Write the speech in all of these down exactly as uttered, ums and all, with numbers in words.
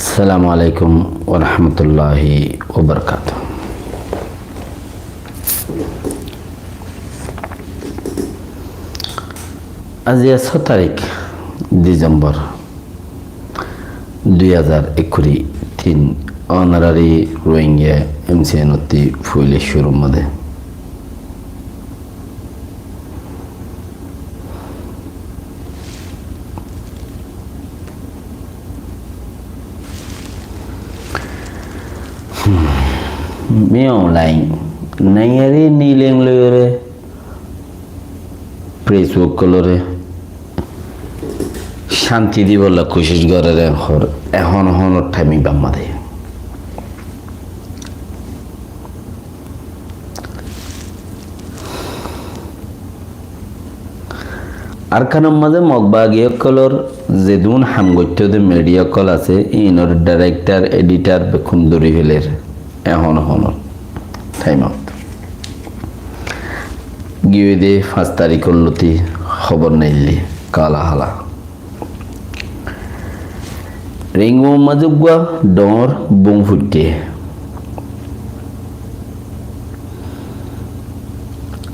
Assalamu alaikum warahmatulláhi wabarakátuhu. Aijja só tarík Disembor dui házar ekkuri tin, Honorary Rohingya M C N ottú foila cúrur mazé Min Aung Hlaing, Naing Eri Ni Leng loiyóre press ókkolóre cánti dibolla kucíc gorér, ehón, ehón honó thaim ibá mazé. Arkanor mazé Mog bagi ókkolór zedún ham goittó de media ókkol asé, inor director, editor bekkún dóri féler. Ehón honó thaimot. Giyé de fañs taríkor lóti hóbor neille, kala hala. Ringu mazé uggúa dhoóñr bung fuitte.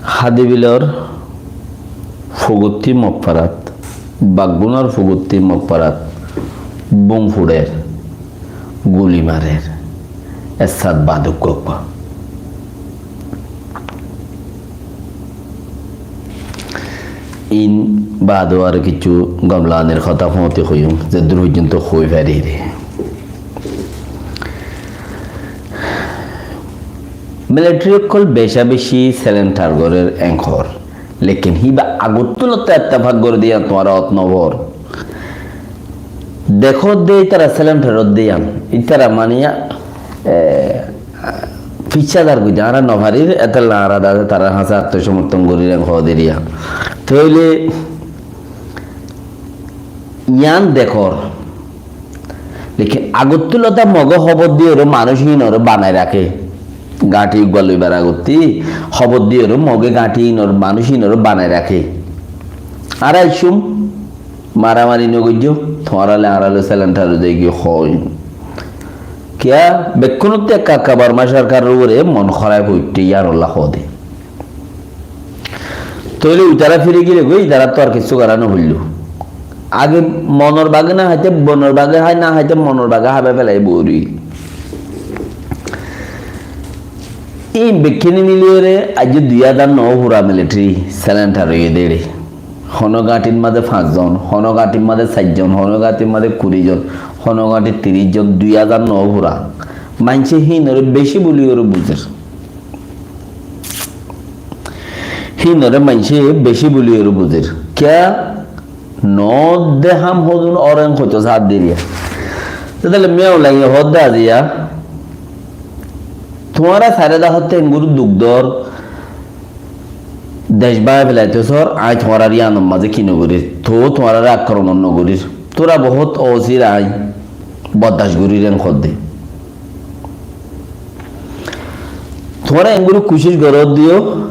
Hadibilor fuguttí Mokfarat, Baggúnor fuguttí Mokfarat bung fuçer, guli marer, essát badukkó. In bade aró kissú gomlanir hotá foóñti hoiyúm, zeddúr foijjonto hoi fari re. Militari ókkol beca beci selendar gorér enkor. Lekin híba agottú lottá ettefak gorí diya tuáñra ot no for. Dekó de ítara selendar ódde yián. Ítara maniya, e, ficcá dar goijjé, añára no farir, étella añára dase tarár hañsé atmosomorton gorir en hoó diriya. Tóile yián dekór. Lekin agottú lottá Mogé hóbor diyóre manúic hínoré banai raké. Gañthi uggúa loibar agottí hóbor diyóre Mogé gañthi hínoré manúic hínoré banai raké. Añára aiccúm, maramari no goijjó, tuáñra loi añára loi selendar ói zaigói hoóin. Kiyá bekkúnottú ekka ekka Borma sorkaror uore mon hóraf óitte yíanolla hoó de. Tóile uitará firi gile goi, itaráttu ar kissú gorá no foilló. Age monor bage no háite, bonor bage hái no háite, monor bage hábai félai bori. Ín bekkúne miliyóre aijjó dui házar no fura militari selendar óiye dé re. Honó gañthir mazé fañs zon, honó gañthir mazé sair zon, honó gañthir mazé kuri zon, honó gañthir tiríc zon, dui házar no fura. Maincé hínoré beci buliyóre buzer. Hínoré maincé beci buliyóre buzer. Kiyá? No de ham hodún óren hoitó saát diriya. Tóile Min Aung Hlainge hoódde aziya, tuáñra sairé dahótte engori duk dór, dec báñgi felaitó sór, añí tuáñrar yíanor mazé ki no gorír, toóu tuáñrare akromon no gorír. Tuáñra bohút osir, añí boddac gorír en hoódde. Tuáñra engori kucíc goródde yó,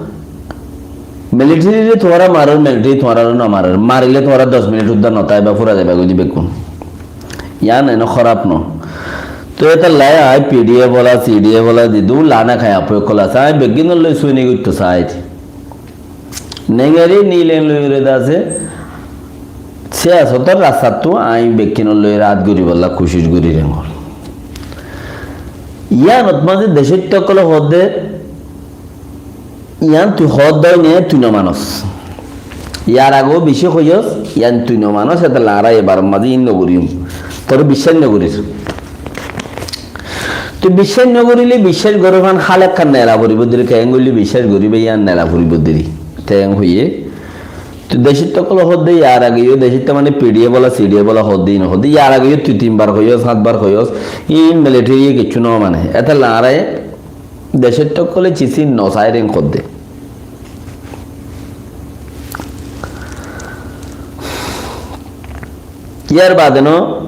militarire tuáñra marór, militari tuáñrare no marór. Marilé tuáñra doc minit uddá no táiba, fúrai zaiba goi de bekkún. Yián ene hóraf no. Tói étella añí P D F ola, C D F ola, zedún lana kaiya ókkol asé, añí beggúnor loi sóini goittó sair. Naing Eri Ni Leng loiyóre de asé, siyasotor rastattú añí bekkúnor loi át goríbolla kucíc gorír engor. Yíanot mazé decóitta ókkole hoódde, yián tui hoódde óine tui no manos. Yar ageu beci hoiyós, yián tui no manos, étella añára ebaror mazé iín no goríyum. Toré biccác no gorír. Tui biccác no goríle, biccác gorófan hál ekkán nela foribó deri, keén goillé biccác goríba, yián nela foribó deri. Te en hoiyé, tui decóitta ókkole hoódde yar ageyó, decóitta mane P D F ola, C D F ola hoódde, iín hoódde, yar ageyó tui tin bar hoiyós, háñt bar hoiyós, iín militariye kiccú no mane. Étella añára decóitta ókkole cicí no sair en hoódde. Yar bade no,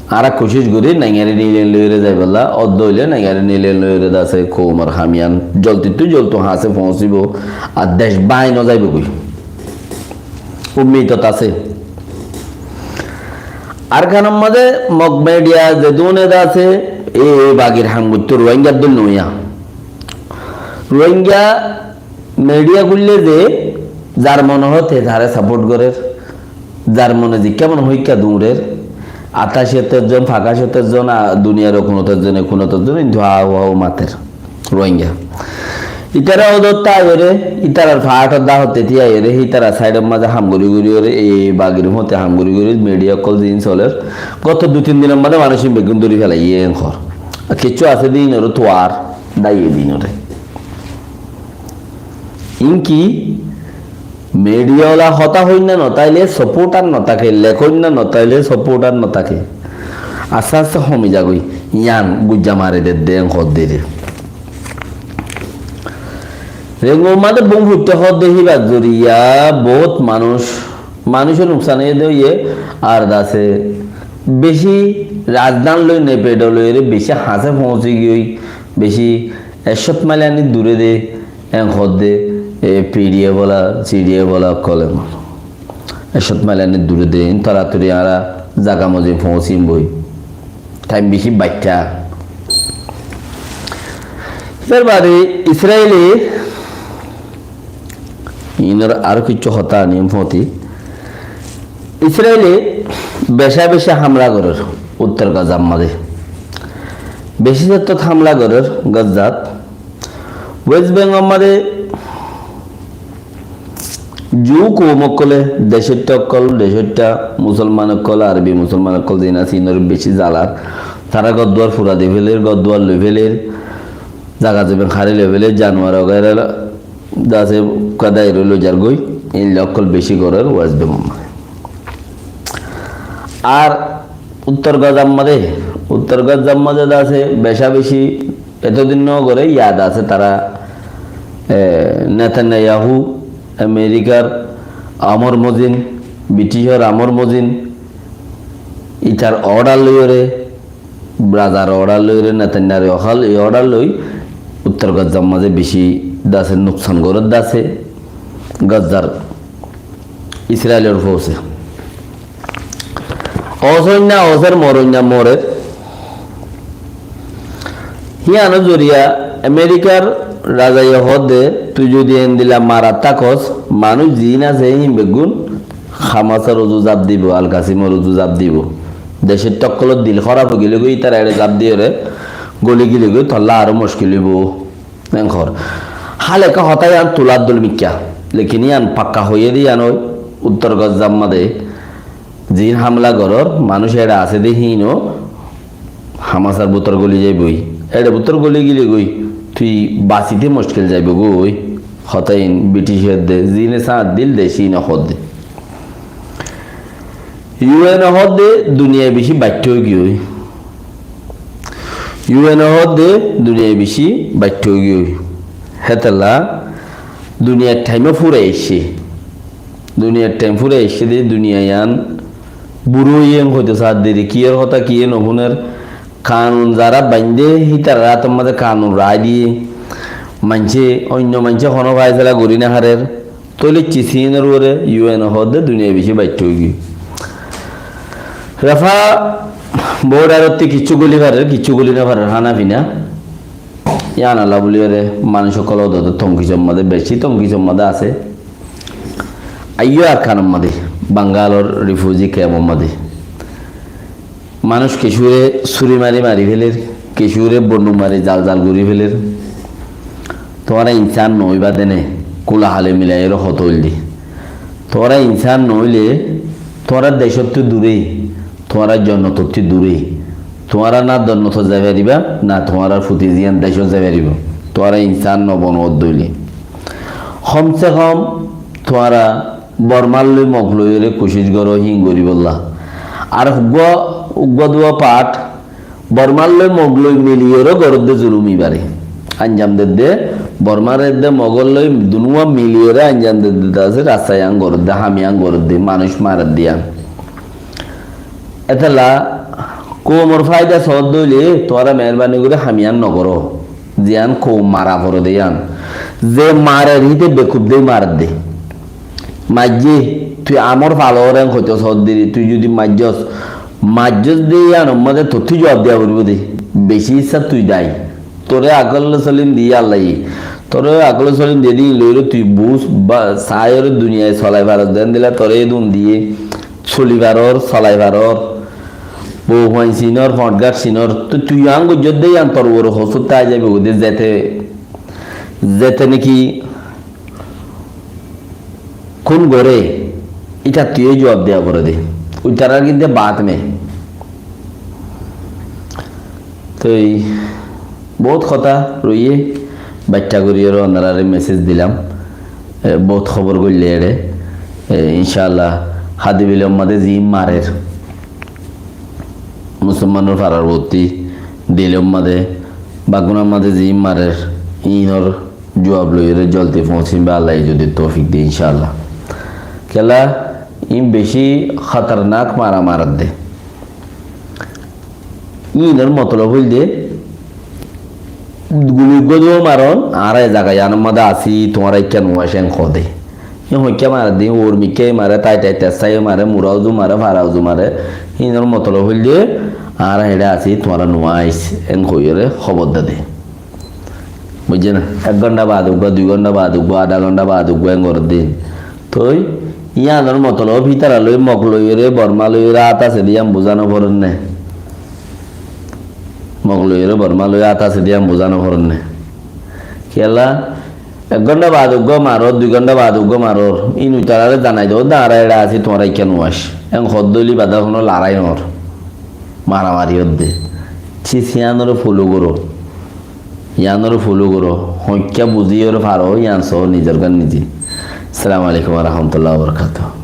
añára kucíc gorí Naing Eri Ni Leng loiyóre zaibolla, ódde óile Naing Eri Ni Leng loiyóre de asé koumor ham yián zoldittú zoldi hañsé foóñsibo, ar dec báñgi no zaibo goi. Ummidot asé. Arkanor mazé Mog media zedún ede asé, e bagir ham goittó Ruáingar dóilla noó. Ruáinga media kúille ze, zar mone hoó te taré saport gorér, zar mone zikká mone hoó ikká duñrer, atá cót zon, faká cót zon, a, duniyar kunut zon, kunut zon, kintu hau hau mater. Ruáinga. Ítara ódot aiyóre, ítarar faátor dahót teti aiyóre, ítara saidor mazé ham gorí gorí óre, e bagir fúañti ham gorí gorí, media ókkol ziín solér. Goto dui tin dinor mazé manúic ín beggún dóri felaiyé en hoór. Ar kessú asé de ínoré tuar, daiye de ínoré. Iín ki, media ola hotá hoóinna no táile saportar no táke, lekoinna no táile saportar no táke. Aste aste homi zagói, yián gujja mari dedde en hoódde re. Rengo mazé bum fuitte hoódde híbar zoriya bout manúic, manúicor nuksan óiye de óiye, ar dase beci rajdán loi, nepedho loi re beci hañsé foóñsi giyói, beci ekcót mail ani dure de en hoódde, e, P D F ola, C D F ola ókkol en. Ekcót mail ani dure de, in toratori añára zaga mozin foóñsim boi. Thaim beci baiththá. Yar bade Israile, inor aró kessú hotá ani fúañti. Israile beca beca hamla gorér uttor Gazar mazé. Beci zettót hamla gorér Gazat. West Bank or mazé Ju koum ókkole, decóitta ókkol, decóitta musolman ókkol, Arobi musolman ókkol ziín asé, inor beci zalar. Tará gór duar fura di féler, gór duar loi féler, zaga zobin hári loi féler, januar wagaira dase kadair loi zargói, inla ókkol beci gorér West Bank or mazé. Ar uttor Gazar mazé, uttor Gazar mazé dase beca beci etodin no gore, yad asé tará, e, Netanyahu, Amerikar amor mozin, Briticor amor mozin, itar order loiyóre, razar order loiyóre, Netanyahu okal e order loi, uttor Gazar mazé beci dase nuksan gorér dase, Gazar Israilor fóuse. Ósoinna óser, moróinna morer. Híano zoriya Amerikar razaye hoódde, tui zodi endilla marat tákos, manúic ziín asé hín beggún Hamasor uzu zaf dibo, Al Kasimor uzu zaf dibo. Decóitta ókkolor dil hóraf ói gilé goi, ítara eçe zaf diyóre goli gilé goi, tolla aró muckil óibo. En hoór. Háleka hotá yián tular dul mikká. Lekin yián pakka hoiyé de yián ói, uttor Gazar mazé ziín hamla gorór manúic eçe asé de híno Hamasor bútor goli zaiboi. Eçe bútor goli gilé goi, tui basité muckil zaibo goi. Hotá iín Britice de, ziíne sáñt dil de, cíine hoódde. U N e hoódde duniyai beci baiththá ói giyói. U N e hoódde duniyai beci baiththá ói giyói. Hétolla duniyar thaim fúrai aiccé. Duniyar thaim fúrai aiccé de duniya yián buro óiye en hoito saádde re, kiyór hotá kiyé no fúner. Kanun zará baindé, hítarar átor mazé kanun raái diyé. Maincé, oinno maincé honó faisala gorí no farer. Tóile iccí siínor uore U N e hoódde duniyai beci baiththá ói giyói. Rafah bordarottí kiccú goli farer, kiccú goli no farer, hána fina. Yián ala buliyóre manúic ókkol ódode tonkisor mazé, beci tonkisor mazé asé. Aiyó Arkanor mazé, Bangalor refugee camp or mazé. Manúic kessúre súri mari mari féler, kessúre bondu mari zal zal gorí féler. Tuáñra insán noóiba dene, kula hale milaiyóre hotá óilde. Tuáñra insán noóile, tuáñra decóttu dure, tuáñra jonnotottú dure. Tuáñra na jonnotot zai faribá, na tuáñrar futi ziyán decót zai faribá. Tuáñra insán no bono ódde óile. Hom se hom tuáñra Bormar loi Mog loiyóre kucíc goró híin goríbolla. Ar uggúa, uggúa duwa part Bormar loi Mog loi miliyóre goródde zulum ibáre. Anjam dedde, Bormar edde Mogor loi dunúa miliyóre anjam dedde de asé, rasta yián goródde, ham yián goródde, manúic maredde yián. Étella koumor faida soódde óile tuáñra meérbani gorí ham yián nogoró. Ziyán koum mara forede yián. Ze marer híte bekuf dei maredde. Maijjé, tui amor falor en hoito soódde, tui zodi maijjós, Maijjós de yíanor mazé tottú juab diya foribó de. Beci issá tui dai. Toré akól solin diyé Allaye. Toré akól solin diyé de íin loiyóre tui buz ba saiyóre duniyai solai faros de endilla toré edún diyé. Soli faror, solai faror. Bou fuain sinor, foñth gát sinor. Toi tui yián goijjós de yían tor uore hosútta aái zaibói de zete, zete niki Kún goré, ítattú yó juab diya foré de. Itarar kinte baát me. Toi bout hotá roiyé, baiththá gorí aró onoráre mesej dilam. E, bout hóbor goillé eçé. E, incáallah, Hádibilor mazé ziín marer. Musolmanor farar bótti, Dilor mazé, Baggúnar mazé ziín marer, íinor juab loiyóre zoldi foóñsim ba Allaye zodi toufik de, incáallah. Kiyólla, íin beci hótornak mara marer de. Íinor motolob óilde, guli uggúa dua maron, añára e zaga yíanor mazé así, tuáñra ikká nuaic, en hoó de. Íin hoikká mare de, uor mikká mare, tai tai tessái mare, mura uzu mare, fara uzu mare. Íinor motolob óilde, añára héçe así, tuáñra nuaic, en hoiyóre hóbor de de. Buijjó né? Ek gónta baade uggúa, dui gónta baade uggúa, adá gónta baade uggúa, en gorér de. Toi, yíanor motolob ítara loi, Mog loiyóre, Bormá loiyóre, át asé de yían buzá no forer né. Mog loiyóre Bormá loi át asé de yían buzá no forer né. Kiyólla, ek gónta baade uggúa maror, dui gónta baade uggúa maror. Íin itaráre zanai do de, añára eçé así, tuáñra ikká nuaic. En hoó de óile ibá de honó larái no ór. Maramari ór de. Cis, yíanoré follow goró. Yíanoré follow goró. Hoikká buzíyoré faro, yían soó nizor gán nize. Assalamu alaikum wa rahmatullahi wa barakatuhu.